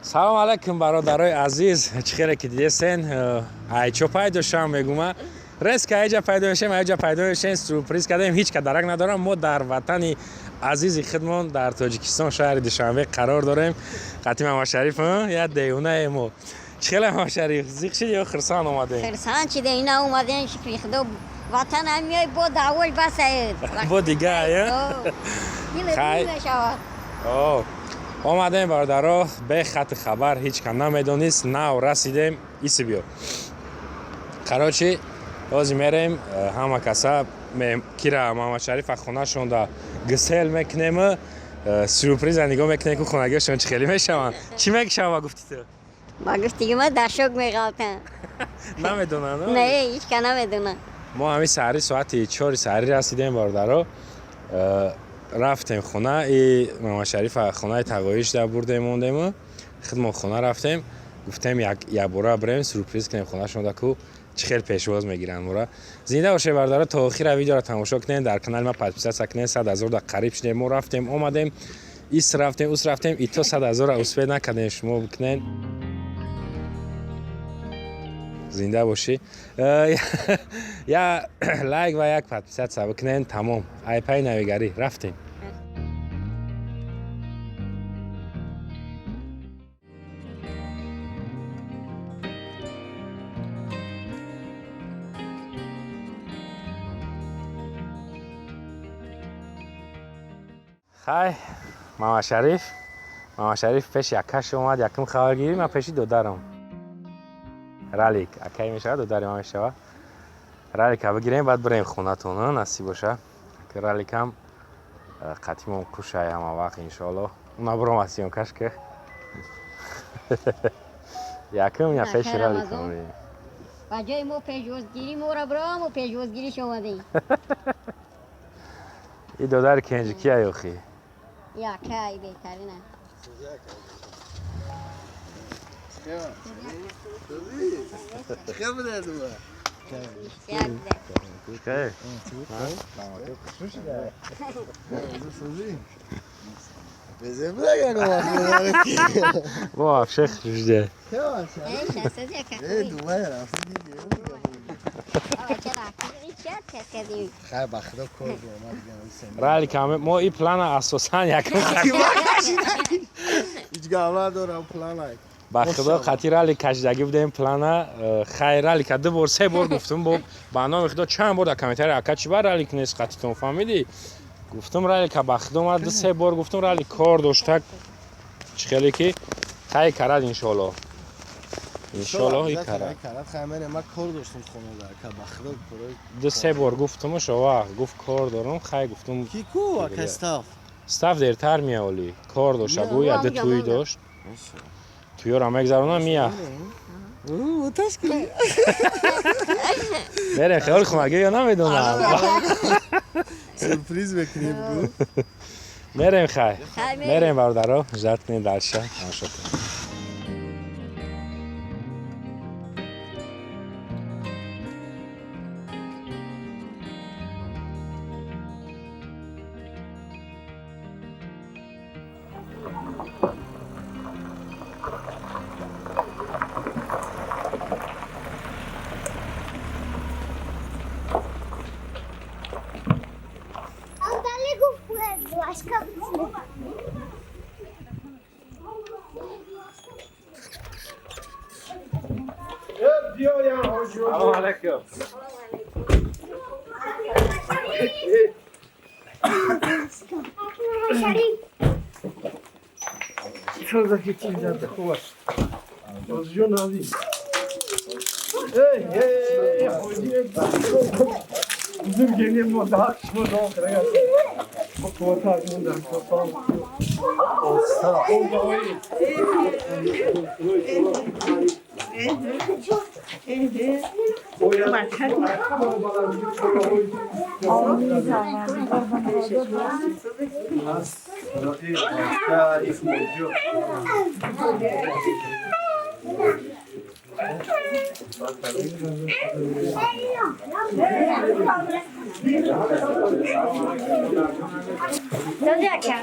Салом алайкум, бародарои азиз. Чӣ хеле ки дидесен, айчо пайдо шавам, мегума. Резко айҷа пайдо мешем, айҷа пайдо мешем, сюрприз кардем, ҳеҷ ка дарак надорам. Мо дар ватани азизи худмон, дар Тоҷикистон, шаҳри Душанбе қарор дорем. Қати Мамашариф, як девонаe мо. Чӣ хеле, Мамашариф, зиқ шид ё хурсанд омадем? Хурсанд шида, ина омадем, шукри Худо. Ватан ҳам миёй, бо давол басаед. Бо дига, хай мешавад. Омадем, бародаро, бе хати хабар, ҳеҷ ка намедонист, нав расидем, иси биё. Короче, ҳозир мерем, ҳама каса кира Мамадшарифа хонашонда гусел мекунем, сюрприза нигоҳ мекунем, ку хонагиашон чӣ хеле мешаванд. Чӣ мекушава, гуфти ту? Ба гуфтиги ма дар шок меғалтам. Намедонанд? Не, ҳеҷ ка намедонам. Мо ҳамин саҳари соати 4 саҳарӣ расидем, бародаро, рафтем хона и Мамадшарифа хонаи тағоишда бурдем, мондему худмон хона рафтем. Гуфтем, якбора бирем, сюрприз кунем хонашонда, ку чӣ хел пешвоз мегиранд мора. Зинда бошед, бародаро, то охира видеоро тамошо кунед, дар канали ма подписаться кунед. 100 000 да қариб шудем. Мо рафтем, омадем, ис рафтем, ус рафтем, и то 100 000-ра успеть накардем. Шумо бикунед. Зинда бошӣ. Я лайк ва як подписаться бикунед, тамом. Айпаи навигарӣ рафтем. Хай, Мамашариф, Мамашариф пеши акаш омад, якум хабаргирӣ, ман пеши додарам. Ралик акай мешавад, додари ман мешавад. Ралика бигирем, баъд бирем хонатон, насиб боша. Раликам қатимон кушай ҳама вақт, иншоалло. Уна биром съёмкаш ки. Якум я пеши ралик омадем. Ба ҷои мо пешвозгирӣ моро бирому пешвозгириш омадем. И додари кенҷи кия ёхи? Якай беҳтарина. Чӣ буде дума? Як Хей. Безе буде як вақт. Во вообще хушде. Э, дума рафти диди. Хай, ба худо, кор дума дигар. Ралика мо и плана асосан якум Ҳеҷ гап надорам плана. Ба худо, қати ралик кашидагӣ будем плана. Хай, ралика ду бор, се бор гуфтум, бо ба номи худо, чанд бор дар комментария: «Ака, чӣ бар ралик нест қатитон?» Фаҳмидӣ, гуфтум, ралика, ба худо, ман ду се бор гуфтум, ралик кор дошта. Чӣ хеле ки хай карад, иншоалло, иншоалло, и карад. Карад. Хай, ман кор доштам хонада, ака, ба худо, корой. Ду се бор гуфтумаш, овақ гуфт, кор дорам. Хай, гуфтум. Ки ку, ака, стаф? Стаф дертар меоли, кор дошта, гӯя ду тӯй дошт, тӯёро мегзаронам, мия. Ташкил. Мерем хиёли хонагӣ ё намедонам. Сюрприз мекунем гу. Мерем, хай, мерем, бародаро, ждать кунед, дальше тамошо кунед. Başka bir şey. Салом алайкум. Шариф. Хуб аст, бозиҷон азиз. Эй, эй, ҳоҷи, бузургени мо, дар шумо дуо карда, бо қуввата аз мо дар салом. 都在看，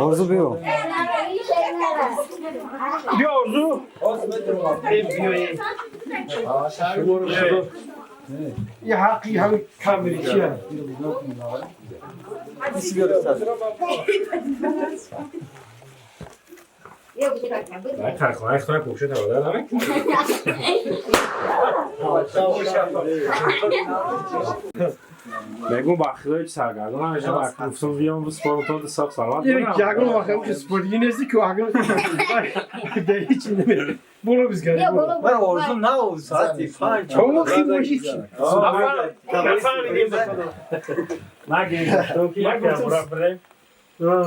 Orzu biyo. Biyo Orzu. یه حقی هم کاملی چیه؟ خونه خونه پوشه تا دارم. میگم با خدای سرگردان همیشه با گفتم بیام سپورم تو صاف سلامت. یک جاگون واقعا که سپوردگی نیستی که واقعا به هیچ نمیره. برو biz geldik. Ben Orzu ne oldu saat 5. Çok iyi bu iş. نگیم تو که یک برا بریم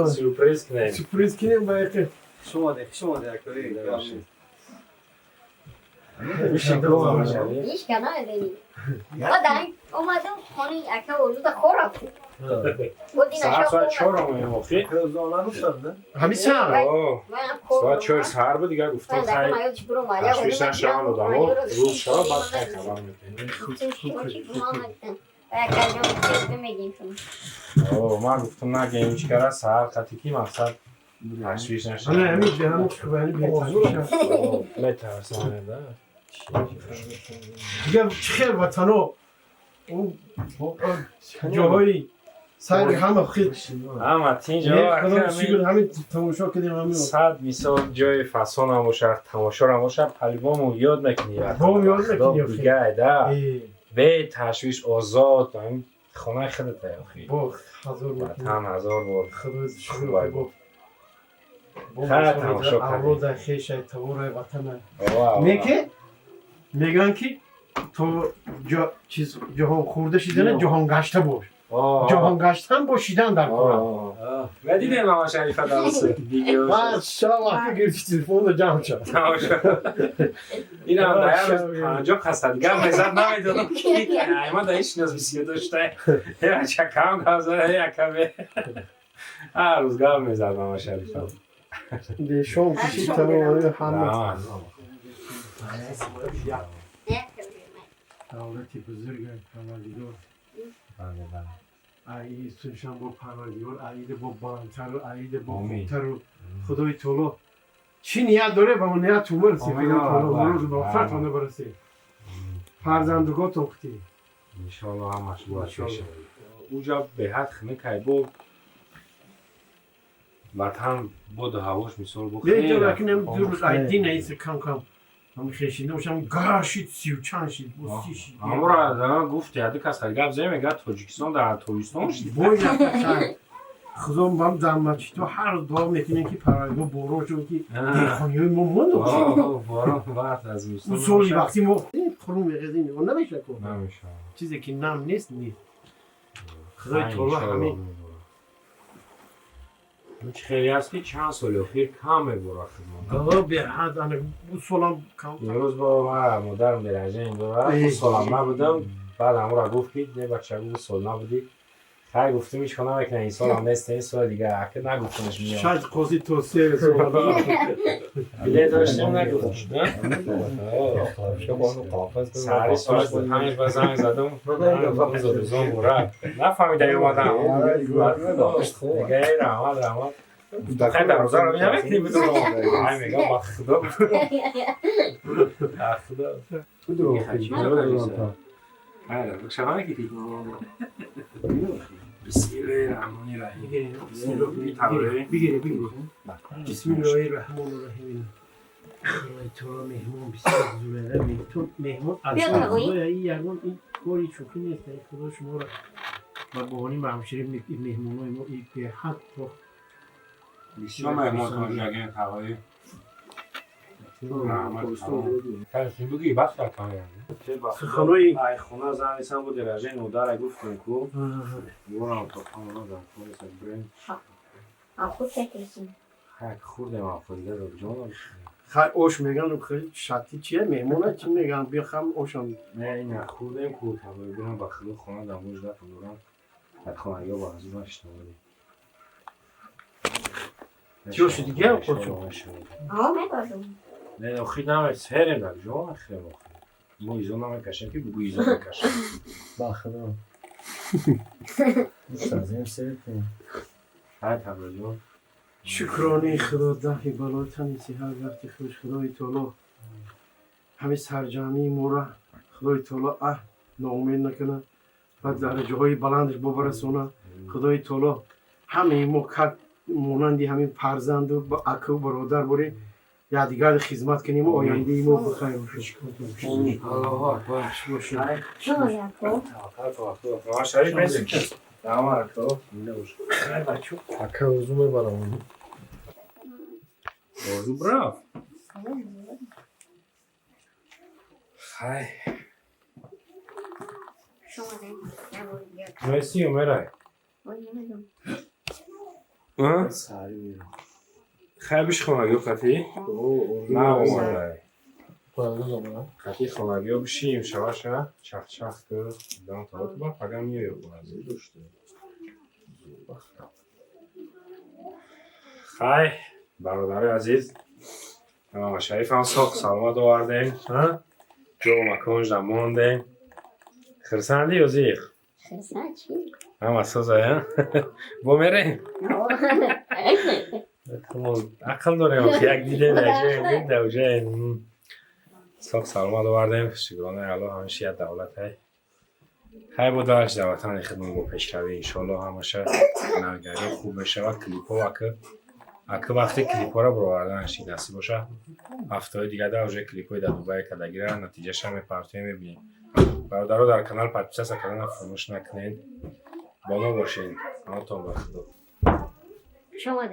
سورپرایز کنیم. سورپرایز کنیم باید. شما ده شما ده کاری. هیچ کنه نداری. آدم اومدم خونه اکا اولو خورم. ساعت 4 اومدیم آخه. همین ساعت. ساعت 4 سحر بود دیگه گفتم خیلی تشویش نشوند آدم‌ها روز شب بعد خیلی خبر می‌کنیم. من گفتم نگیم هیچ کاره سحر خطی کی مقصد تشویش نشوند. نه همین به همون خبری میترسم نه. دیگه چه وطنو اون جاهای سر همه خیلی همه تینجا همین تماشا کردیم همین صد مثال جای فسان هم باشه تماشا هم باشه پلیبامو یاد میکنی یاد میکنی دیگه ده به تشویش آزاد همین خونه خودت آخی با هزار بار وطن هزار بار خدا شکر با خیلی تماشا کردیم اولاد خیش تبور وطن میگه میگن که تو جا چیز جهان خورده شدن جهان گشته باش جهان گشتن باشیدن در کار و دیدم ماما شریفه درسته ویدیو من شب وقتی گرفتی تلفن رو جمع شد این هم در 50 خسته دیگه میزد نمیدونم که ایما در هیچ نیاز بسیار داشته هی چکم گازه هی اکمه هر روزگار میزد ماما شریفه شام کشید تمام همه دولتی بزرگ پروردگار بله بله عید سنشان با پروردگار عید با بالاتر و عید با خوبتر و خدای تعالی چی نیت داره با اون نیت تو برسی خدای تعالی روز موفق تانه برسی فرزندگاه تختی ان شاء الله همش باید بشه اونجا به حد خنک بود وطن بود هواش مثال بود خیلی نه لکن دو روز عیدی نیست کم کم هم خشیده باشم گاشید 30 چند شید با 30 شید امورا گفت یاد کس گپ زدم میگه تاجیکستان در تابستان شد باید خدا بام زحمت تو هر دعا میکنیم که پروردگار بارون شد که دهقانیای ما موند بارون وقت از زمستون سالی وقتی ما خرو می‌خزیم اون نمیشه کو نمیشه چیزی که نم نیست نیست خدای تعالی همین خیلی هست که چند سال اخیر کم بارا خدمت آه به حد انا سالم کم دیروز با مادرم درجه این دوره سالم نبودم بعد همون گفت که نه بچه گفت سال نبودی خیلی گفتیم هیچ کنم که این سال هم نیست این سال دیگه اکه نگفتمش میام شاید قاضی توصیه سال بله داشتیم نگفتش نه سری ساعت 5 با زنگ زدم زدم برا نفهمیدم اومدم دیگه رحمت رحمت خیلی در روزا رو نمی‌کنی بود ای میگم با خدا خدا خدا. آره شما کی Бисмиллоҳи раҳмони раҳим. بگیره بگیره بگیره. بسم الله الرحمن الرحیم. خدای تعالی مهمون بسیار زوره تو مهمون از بیا تقویی. خدای این یگان این کاری شوخی نیست. خدا شما را با بهانی همشیره مهمونای ما این به حد تا بسیار مهمون تاجگین تقایی. بگی بس سخنای ай хона занг несам буд дараҷаи нодарай гуфтем ку бурам то хона дар кори брем. Худ фекрсин. Хак хурдем афоида ҷон. Хай ош меган шати чие меҳмона чӣ меган бия хам ошам. Не ина хурдем ку табои бирам ба худо хона дар муж дафа дорам дар хонагиҳо ба ҳузур нашинаводем. Чӣ оши дига қурчу? Ҳо мебозум. Не охир наме серем дар ҷон хел охир. Мо изо намекашем ки бугу изо мекашем. Ба худо. Мустазим сер кун. Ҳай табои. Шукронаи худо дафъи бало тани сиҳат вақти хуш худои таоло ҳамин сарҷамъии моро худои таоло аҳ ноумед накунад ва дараҷаҳои баландаш бобарасона. Худои таоло ҳамаи мо как монанди ҳамин фарзанду аку бародар борем якдигар хизмат кунем ояндаи мо бихайр бошад. Аллоҳу акбар. Бошад. Шумо яко. Шариф меси. Давай, то. Ака орзу мебарам. Орзу брав. Хай. Шумо Меси умерай. Ой, намедонам. А? Сари мирам. Хай биш хонагиё хати? На омадай. Хонагиё замона. Хати хонагиё бишим шаваша чах-чах ку дам тават ба пага миёё хонагиё дошта. Хай, бародари азиз, Шарифам соқ саломат овардем, ҷо маконжда мондем. Хирсанди ё зиқ? Хирсан чӣ? Ҳама созая? Бо мерем? Ақл дорем, як дидем, як ҷоем. Соқ саломат овардем, шукронаи Аллоҳ ҳамеша як давлатай. Хай бо дарш дар ватани хидмат бо пешравӣ иншоаллоҳ ҳамаша навгарӣ хуб мешавад. Клипҳо ака вақте клипҳоро бароварданаш насиб боша ҳафтаҳои дигар дар уже клипҳои дар Дубай кардагира натиҷаша мепартоем мебинем. Бародаро дар канал подписаться кардан фаромӯш накунед. Бо мо бошед. Ҳаматон ба худо. Шумо.